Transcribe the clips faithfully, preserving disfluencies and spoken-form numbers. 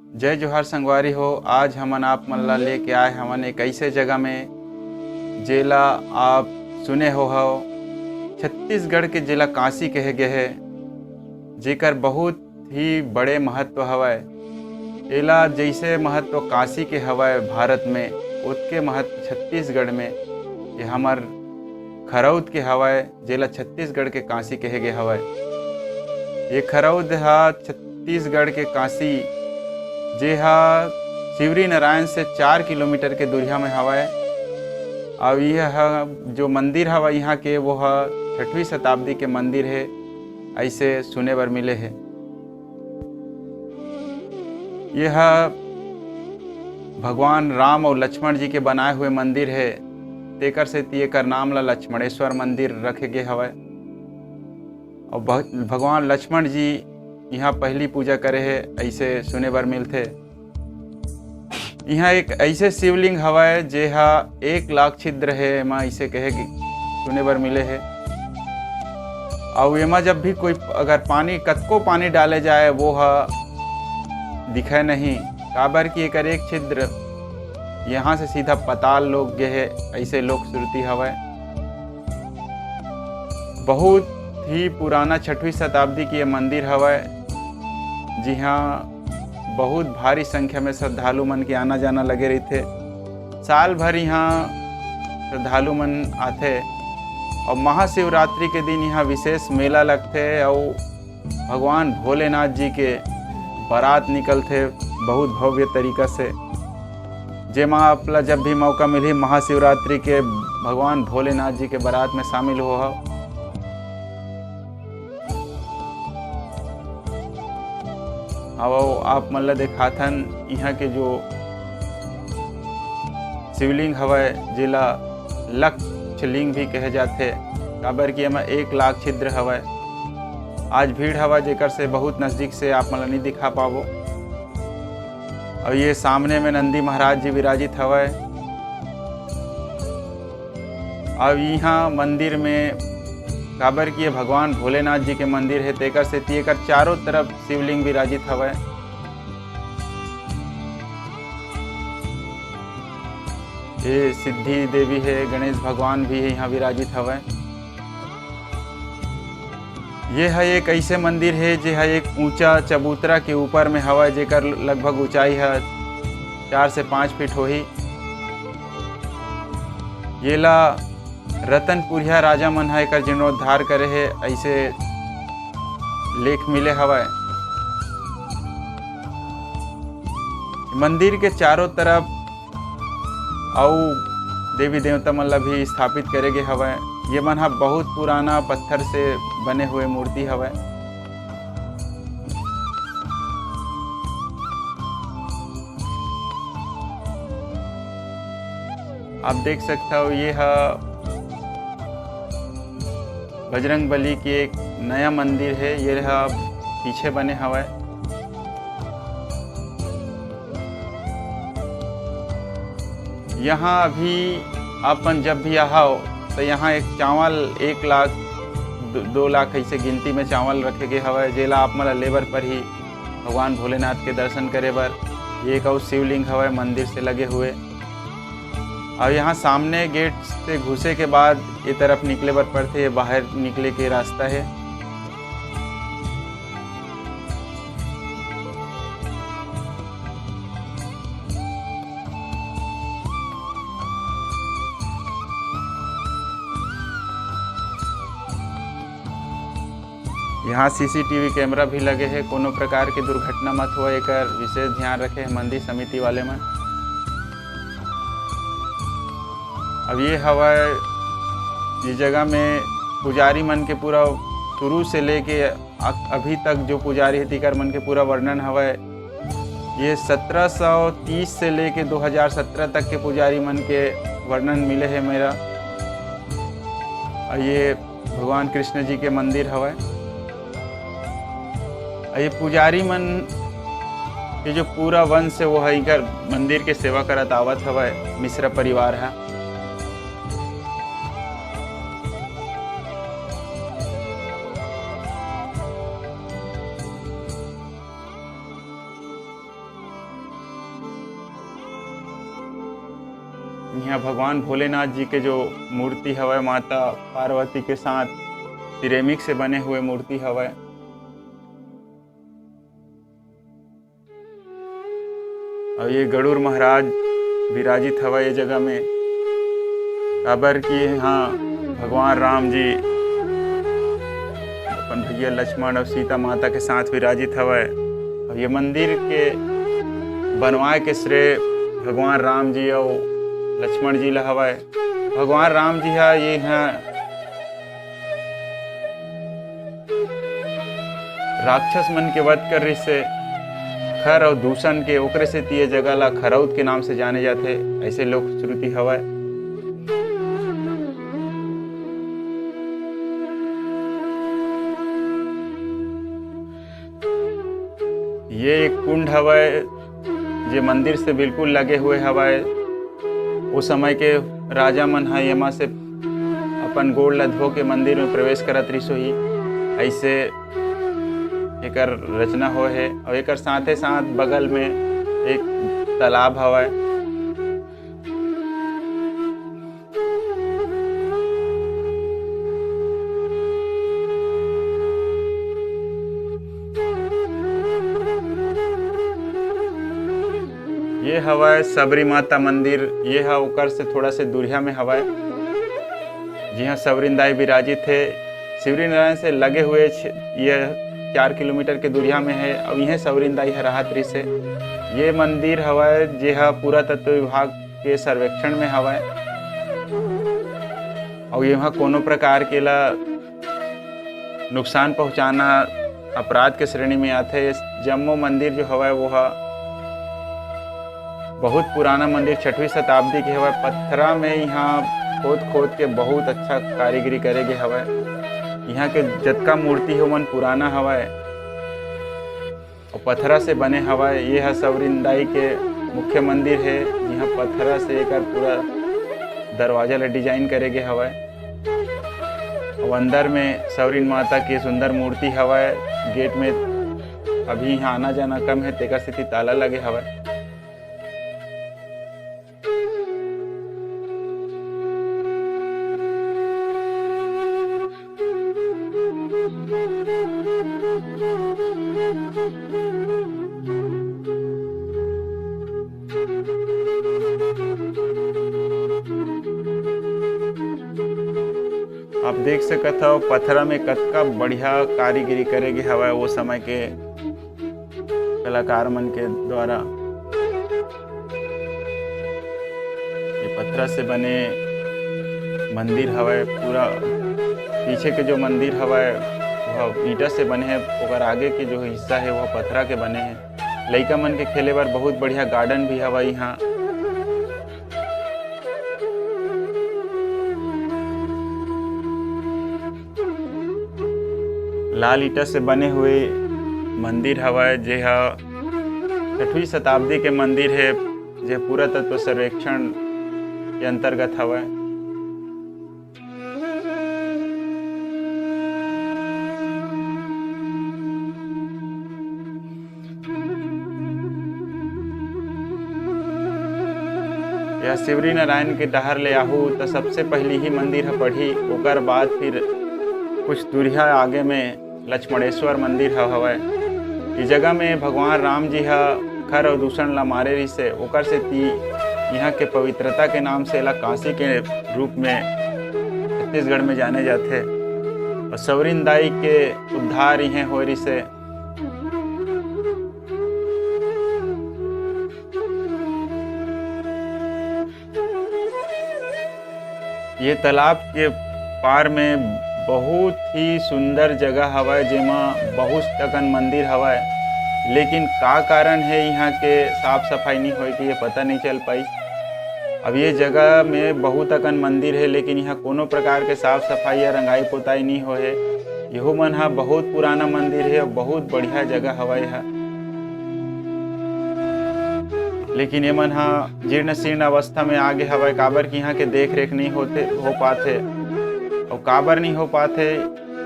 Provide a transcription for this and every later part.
जय जोहार संगवारी हो, आज हमन आप मन ला लेके आए हवन एक ऐसे जगह में, जेला आप सुने हो हव, छत्तीसगढ़ के जेला काशी कहे गे हे, जेकर बहुत ही बड़े महत्व हवय। एला जैसे महत्व काशी के हवय भारत में, ओतके महत्व छत्तीसगढ़ में ये हमर खरौद के हवय, जेला छत्तीसगढ़ के काशी कहे गे हवय। ये खरौद ह छत्तीसगढ़ के काशी, जे ह शिवरी नारायण से चार किलोमीटर के दूरिया में हवय। अउ यह जो मंदिर हवय यहाँ के, वो ह छठवीं शताब्दी के मंदिर हे, ऐसे सुने बर मिले हे। यह भगवान राम और लक्ष्मण जी के बनाए हुए मंदिर हे, तेकर सेती एकर नाम ला लक्ष्मणेश्वर मंदिर रखे गे हवय। और भग-, भगवान लक्ष्मण जी यहाँ पहली पूजा करे हे, ऐसे सुने बर मिलथे। यहाँ एक ऐसे शिवलिंग हवय, जे हा एक लाख छिद्र हे, एमा ऐसे कहे गे-, सुने बर मिले हे। अउ एमा जब भी कोई अगर पानी, कतको पानी डाले जाए, वो ह दिखे नहीं, काबर कि एकर एक छिद्र यहाँ से सीधा पताल लोक गे हे, ऐसे लोक श्रुति हवय। बहुत ही पुराना छठवीं शताब्दी के ये मंदिर हवय, जिहाँ बहुत भारी संख्या में श्रद्धालु मन के आना जाना लगे रहिथे। साल भर यहाँ श्रद्धालु मन आथे और महाशिवरात्रि के दिन यहाँ विशेष मेला लगथे और भगवान भोलेनाथ जी के बारात निकलथे बहुत भव्य तरीका से, जेमा आप ला जब भी मौका मिलही महाशिवरात्रि के भगवान भोलेनाथ जी के बारात में शामिल हो हव। अब आप मन ला देखाथन इहाँ के जो शिवलिंग हवय, जेला लक्ष लिंग भी कहे जाथे, काबर कि एमा एक लाख छिद्र हवय। आज भीड़ हवय, जेकर से बहुत नजदीक से आप मन ला नइ दिखा पाबो। अउ ये सामने में नंदी महाराज जी विराजित हवय। अउ इहाँ मंदिर में, काबर कि ये भगवान भोलेनाथ जी के मंदिर हे, तेकर सेती एकर चारों तरफ शिवलिंग विराजित हवय। ये सिद्धि देवी हे, गणेश भगवान भी इहाँ विराजित हवय। ये ह एक ऐसे मंदिर हे, जे ह एक ऊंचा चबूतरा के ऊपर में हवय, जेकर लगभग ऊंचाई ह चार से पाँच फीट होही। येला रतनपुरिया राजा मन ह एकर जीर्णोद्धार करे हे, ऐसे लेख मिले हवय। मंदिर के चारों तरफ अउ देवी देवता मन ला भी स्थापित करे गे हवय। ये मन ह बहुत पुराना पत्थर से बने हुए मूर्ति हवय। आप देख सकथव, ये ह बजरंग बली के एक नया मंदिर हे, ये ह पीछे बने हवय। यहाँ अभी अपन जब भी आहव, तो यहाँ एक चावल एक लाख, दो, दो लाख ऐसे गिनती में चावल रखे गे हवय, जेला आप मन ला लेबर पर ही भगवान भोलेनाथ के दर्शन करे बर। ये एक अउ शिवलिंग हवय मंदिर से लगे हुए। अउ यहाँ सामने गेट से घुसे के बाद ये तरफ निकले बर पड़थे, ये बाहर निकले के रास्ता हे। यहाँ सीसीटीवी कैमरा भी लगे हे, कोनो प्रकार के दुर्घटना मत होवय, एकर विशेष ध्यान रखे हे मंदिर समिति वाले मन। अब ये हवय, ये जगह में पुजारी मन के पूरा शुरू से लेके अ-, अभी तक जो पुजारी हे, तिकर मन के पूरा वर्णन हवय। ये सत्रह सौ तीस से लेके दो हज़ार सत्रह तक के पुजारी मन के वर्णन मिले हे मेरा। अउ ये भगवान कृष्ण जी के मंदिर हवय। अउ ये पुजारी मन के जो पूरा वंश हे, वो ह इकर मंदिर के सेवा करत आवत हवय, मिश्रा परिवार ह। यहाँ भगवान भोलेनाथ जी के जो मूर्ति हवय, माता पार्वती के साथ सिरेमिक से बने हुए मूर्ति हवय। और ये गरुड़ महाराज विराजित हवय ये जगह में, काबर कि यहाँ भगवान राम जी अपन भैया लक्ष्मण और सीता माता के साथ विराजित हवय। और ये मंदिर के बनवाए के श्रेय भगवान राम जी और लक्ष्मण जी ला हवय। भगवान राम जी हा ये हा राक्षस मन के वध कर रिहिस हे, खर और दूषण के, ओकरे सेती ये जगह ला खरौद के नाम से जाने जाथे, ऐसे लोक श्रुति हवय। ये एक कुंड हवय, जे मंदिर से बिल्कुल लगे हुए हवय। उस समय के राजा मन ह एमा से अपन गोड़ ल धो के मंदिर में प्रवेश करत रिहिस होही, ऐसे एकर रचना होए हे। और एकर साथे साथ बगल में एक तालाब हवय। ये हवय सबरी माता मंदिर, ये ह ओकर से थोड़ा से दूरिया में हवय, जिहां सबरी दाई विराजित हे। शिवरीनारायण से लगे हुए छ-, ये चार किलोमीटर के दूरिया में है। अब इहें सबरी दाई ह राहत रिहिस हे। ये मंदिर हवय, जे ह पुरातत्व विभाग के सर्वेक्षण में हवय, अउ एमा कोनो प्रकार के ला नुकसान पहुंचाना अपराध के श्रेणी में आथे। ये जम्मो मंदिर जो हवय, वो ह बहुत पुराना मंदिर, छठवीं शताब्दी के हवय। पत्थरा में यहाँ खोद खोद के बहुत अच्छा कारीगरी करे गे हवय। यहाँ के जतका मूर्ति हे, ओमन पुराना हवय। अउ पथरा से बने हवय। ये ह सवरिन दाई के मुख्य मंदिर हे, जिहां पथरा से एकर पूरा दरवाजा ल डिजाइन करे गे हवय। अउ अंदर में सवरिन माता के सुंदर मूर्ति हवय। गेट में अभी इहां आना जाना कम हे, तेकर सेती ताला लगे हवय। आप देख सकत हव, पथरा में कतका बढ़िया कारीगरी करे गे हवय ओ समय के कलाकार मन के द्वारा। ये पथरा से बने मंदिर हवय, पूरा पीछे के जो मंदिर हवय, वह ईंटा से बने हे, ओकर आगे के जो हिस्सा हे, वह पथरा के बने हे। लइका मन के खेले बर बहुत बढ़िया गार्डन भी हवय इहाँ। लाल ईंटा से बने हुए मंदिर हवय, जे ह छठवीं शताब्दी के मंदिर हे, जे पुरातत्व सर्वेक्षण के अंतर्गत हवय। या शिवरी नारायण के डहर ले आहू, त सबसे पहिली ही मंदिर ह पड़ही, ओकर बाद फिर कुछ दूरिहा आगे में लक्ष्मणेश्वर मंदिर ह हवय। इ जगह में भगवान राम जी ह खर अउ दूषण ला मारे रिहिसे, ओकर सेती इहाँ के पवित्रता के नाम से एला काशी के रूप में छत्तीसगढ़ में जाने जाथे। अउ सवरिन दाई के उद्धार इहें होए रिहिसे। ये तालाब के पार में बहुत ही सुंदर जगह हवय, जेमा बहुत अकन मंदिर हवय, लेकिन का कारण हे इहाँ के साफ सफाई नइ होए के, ये पता नइ चल पाइस। अब ये जगह में बहुत अकन मंदिर हे, लेकिन इहाँ कोनो प्रकार के साफ सफाई या रंगाई पोताई नइ होए हे। यहू मन ह बहुत पुराना मंदिर हे अउ बहुत बढ़िया जगह हवय एहा। लेकिन ये मन ह जीर्ण शीर्ण अवस्था में आगे हवय, काबर कि इहाँ के देख रेख नइ होथे, हो पाथे। अउ काबर नइ हो पाथे,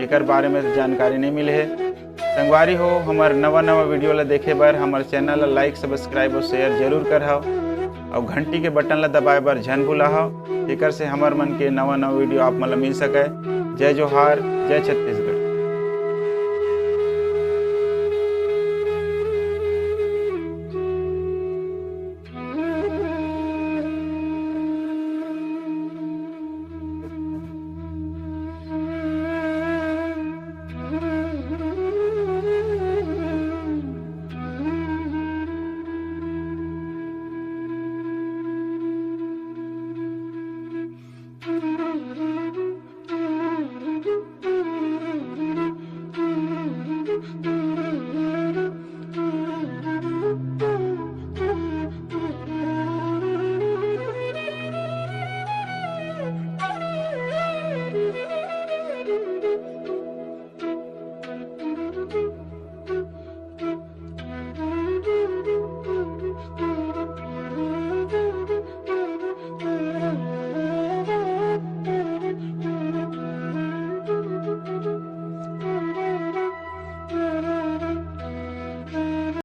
एकर बारे में जानकारी नइ मिले हे। संगवारी हो, हमर नवा नवा वीडियो ला देखे बर हमर चैनल ला like, subscribe अउ share जरूर करहव। अउ घंटी के बटन ला दबाए बर झन भुलाहव, जेकर से हमर मन के नवा नवा वीडियो आप मन ला मिल सके। जय जोहार, जय छत्तीसगढ़।